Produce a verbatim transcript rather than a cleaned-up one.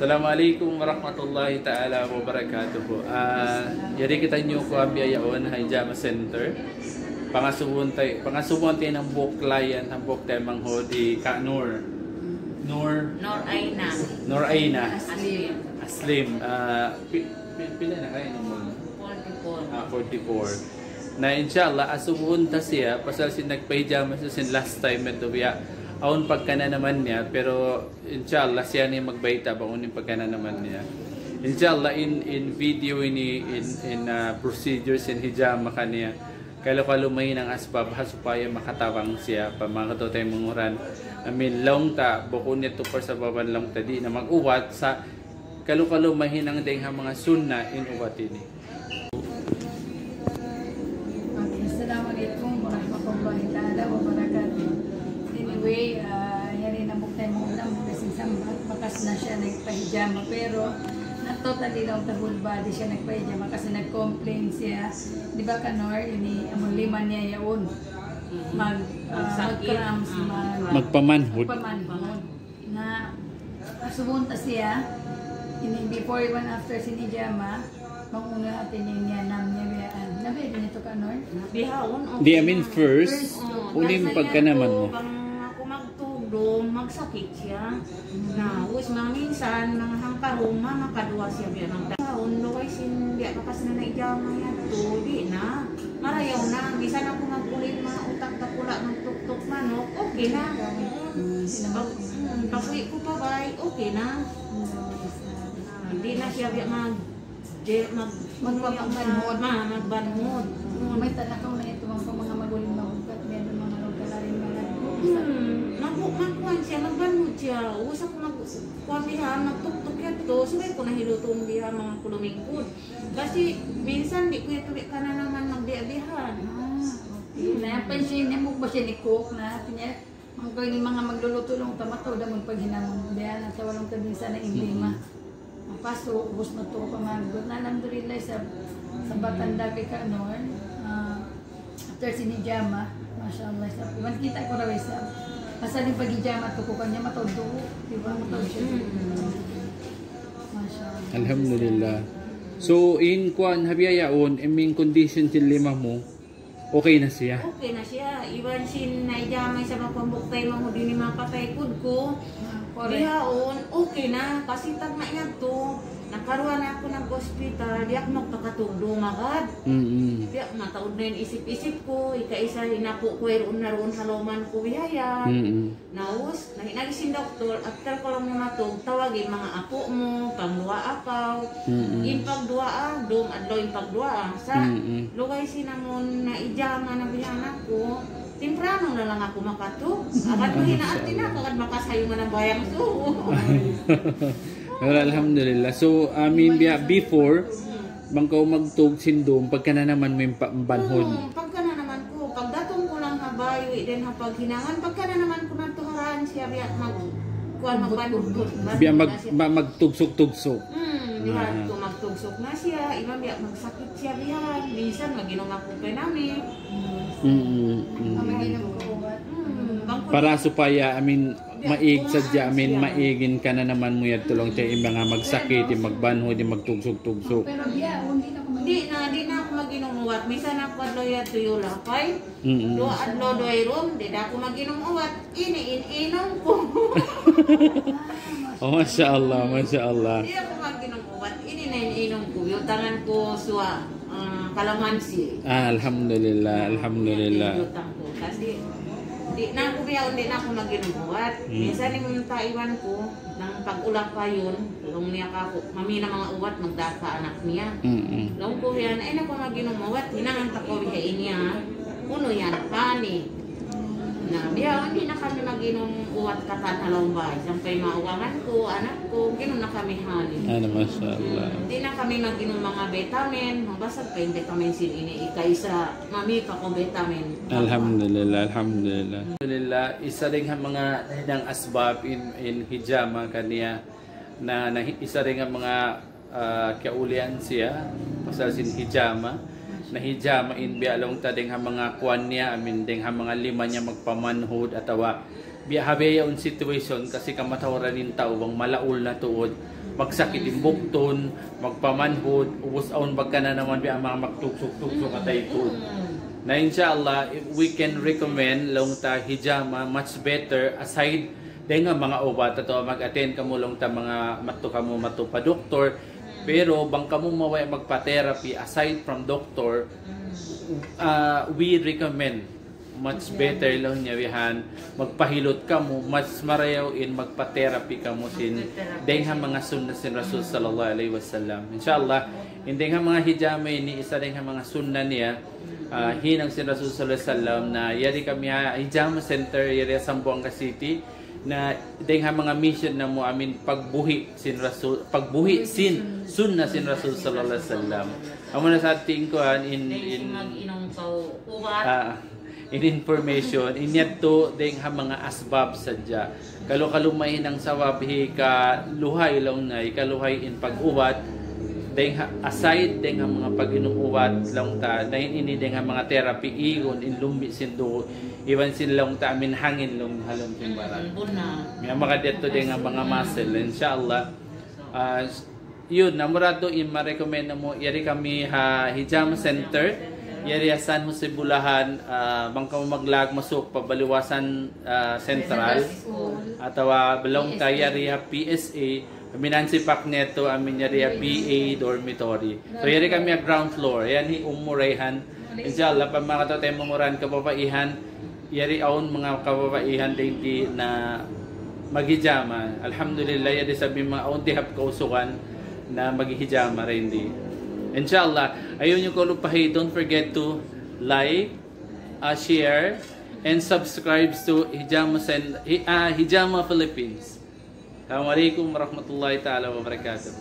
Assalamualaikum warahmatullahi taala wabarakatuh. Ah, yari kitaniyu ku biya' yaun ha Hijama Center. Pangasubuhun tay, pangasubuhun tay hambuuk client, hambuuk taymanghud hi Ka Nur. Nur. Nur Aina. Nur Aina. Aslim. Aslim. Ah, pi-, pi-, pila na kaw number? Forty-four. Ah, forty-four. Na inshallah, asubuhun ta siya, pasal sin nagpahijama siya sin last time yadtu biya'. Awn pagkananaman niya, pero inshallah, siya na in magbayta' bang unu in pagkananaman niya. Inshallah, in, in video ini, in, in, ah, procedure sin hijama kaniya. Kalu-kalu mahinang asbab ha supaya makatabang siya, pa manga tau tay manguran. Amin, laung ta, bukun niya tu parsababan laung ta, di' na mag-ubat sa kalu-kalu mahinang dayng ha manga sunna in ubat ini. Okay, assalamu alaykum warahmatullahi taala wabarakatuh. Anyway, ah, yari na hambuuk taymanghud, hambuuk sin sambat, bakas na siya nagpahijama, pero not totally laung ta whole body siya nagpahijama kasi nag-complain siya. Di ba, Ka Nur, ini amun lima niya yaun. Mag, ah, mag-cramps, mag- Magpamanhud. Magpamanhud. Na, asubuhun ta siya, ini before iban after sin hijama, bang unu in hāti niya, niyanam niya, biya' yan. Na biya' diin yadtu, Ka Nur? Bihaun, okay. Di', I mean, na. First, oh, unu in pagkanaman mu? Bang aku magtūg dum, magsakit siya. Na, ubus manga minsan, manga hangkarum, manga kaduwa siya biya' nagta-, bihaun, lugay sin, biya' bakas na naijama yadtu, di' na. Marayaw na, misan aku mag-uling manga utak dakula', magtuktuk manuk, okay na. Pag, hmm, pag-uwi' ku pa bay, okay na. Ah, di' na siya biya' mag-, je-, mag-, Magpamanhud. Ma-, magbanhud. Mayta' na kaw na yadtu, manga, manga mag-uling manga utak, biya' manga lugar lain, manga Hmm, mag-, magkuan siya, magbanhud siya. Ubus aku mag-, kuan bihan, magtuktuk yadtu, subay ku na hilutung bihan, manga kulumingkud. Kasi minsan di' ku yadtu biya' kananaman magbiya'-bihan. Ah, okay. Na, pansin niya mu ba siya ni Coke na, hāti niya, manga ini manga magluluto laung ta, mataud da magpaghinangun. Biya' na, sa' laung ta minsan na in lima. Mm-mm. Mapasu', ubus matuwa pa magluto. Na, alhamdulillah, sa', sa' batanda kay Ka Nur, ah, after sin hijama, masha Allah, sa', iban kita' ku ra, sa', pasal in paghijama tu ku kaniya, mataud tu, di ba, mataud siya. Mm. Masha Allah. Alhamdulillah. So, in kuan, ha biya' yaun, in condition sin lima mu, okay na siya? Okay na siya. Iban sin naijama isab aku hambuuk taymanghud ini mapatay kud ku. Ah, correct. Bihaun, okay na. Kasi tagna' yadtu, nakaruwa na aku nag-hospital, di' aku magpakatūg dum agad. Mm-mm. Biya' mataud na in isip-isip ku, ikaisa in apu' ku, wayruun na duun ha lawman ku, biya' yan. Mm-mm. Na ubus, nahinang sin doktor, after kaw laung niya matūg, tawagi in manga apu' mu, pangduwaa kaw. Mm-mm. In pagduwaa, dum adlaw in pagduwaa. Sa', Mm-mm. lugay sin amun naijama na bihan aku, timprano na lang aku makatūg. Agad mahinaat din aku, agad makasayu manambayang subu. Pero alhamdulillah. So, I mean, biya' before, bang kaw magtūg sin dum, pagkananaman mu in pa-, banhud. Hmm, pagkananaman ku, pagdatung ku lang ha bay, uwi' dayn ha paghinangan, pagkananaman ku na tuharaan siya, biya' mag-, kuwan, magbanhud. Biya' mag-, ma-, magtugsuk-tugsuk. Hmm, biya' Ah. tu magtugsuk na siya, iban biya' magsakit siya, biya'. Minsan, mag-inum aku Phenamine. Mm, mm. Mag-inum ku ubat. Hmm, bang ku Para supaya, I mean, maig sadja, I mean, maig in kananaman mu yadtu laung ta, in manga magsakit, in magbanhud, in magtugsuk-tugsuk. Pero biya', di' na aku mag- Di' na, di' na aku mag-inum ubat. Misan aku adlaw yadtu yulapay. Mm-mm. Duwa adlaw duwa irum, di' na aku mag-inum ubat. Ini in inum ku. Oh, masha Allah, masha Allah. Di' aku mag-inum ubat. Ini na in inum ku. Yutangan ku suwa, ah, kalamansi. Ah, alhamdulillah, alhamdulillah. Yutang ku. Kasi, di' na aku biya', di' na aku mag-inum ubat. Hmm. Minsan in taiwan ku, nang pag-ulapayun, laung niya kaku', mami na manga ubat, magdaak pa anak niya. Mm-mm. Laung ku yan, ay, na aku mag-inum ubat, hinangan ta kaw biya' ini, ah. Unu yan, honey. Na, biya', di' na kami mag-inum ubat katan ha lawm bay. Sampay maugangan ku, anak ku, mag-inum na kami honey. Ano, masha Allah. Di' na kami mag-inum manga vitamin, mabasag pa in vitamin sin ini, ikaisa, mami pa kaw vitamin. Alhamdulillah, alhamdulillah. Alhamdulillah, isa dayn ha manga nahinang asbab in, in hijama kaniya na, na hi-, isa dayn ha manga, ah, kaulian siya, pasal sin hijama. Na hijama in biya' laung ta dayn ha manga kuwan niya, I mean, dayn ha manga lima niya magpamanhud atawa biya' ha biya' yaun situation kasi kamatauran in tau bang malaul na tuud. magsakit in buktun, magpamanhud, ubus awn bagkananaman biya' manga magtugsuk-tugsuk atay tuud. Na insha Allah, we can recommend laung ta hijama much better aside dayn ha manga ubat atawa mag-attend kamu laung ta manga madtu kamu madtu pa doktor. Pero bang kamu mabaya' magpa-therapy aside from doctor, uh, we recommend much better laung niya bihan, magpahilut kamu, mas marayaw in magpa-therapy kamu sin dayn ha manga sunna sin Rasul sallallahu alayhi wasallam. Insha Allah, in dayn ha manga hijama ini, isa dayn ha manga sunna niya, ah, hinang sin Rasul sallallahu alayhi wasallam na yari kami ha hijama center, yari ha Zamboanga City, na dayn ha manga mission namu' amin pagbuhi' sin Rasul, pagbuhi' sin sunna sin Rasul sallallahu alayhi wasallam. Amu na sa tingku in, in, in information, in yadtu dayn ha manga asbab sadja. Kalu-kalu mahinang sabab hikaluhay laung niya, hikaluhay in pag-ubat, dayn ha, aside dayn ha manga pag-inum ubat laung ta, dayn ini dayn ha manga therapy igun in lumbi' sin dugu', iban sin laung ta amin hangin laung ha lawm sin baran. Miyamagad yadtu dayn ha manga muscle, insha Allah. Ah, yun, amura tuud in ma-recommend namu', yari kami ha hijama center, yari ha San Jose Bulahan, ah, bang kamu maglag masuk pa Baliwasan, ah, Central, atawa laung ta yari ha P S A, amin ansipak niya tu, amin yari ha B A dormitory. So, yari kami ha ground floor, yan hi Ummu Rayhan. Insha Allah, pag makatau tayo mangurang kababaihan, yari awn manga kababaihan dayn di na maghijama. Alhamdulillah, yari sabi manga awn di hap kausugan na maghijama dayn di. Insha Allah, ayaw niyu kalupahi, don't forget to like, uh, share, and subscribe to Hijama Sen-, Hi-, ah, Hijama Philippines. Assalamualaikum warahmatullahi ta'ala wabarakatuh.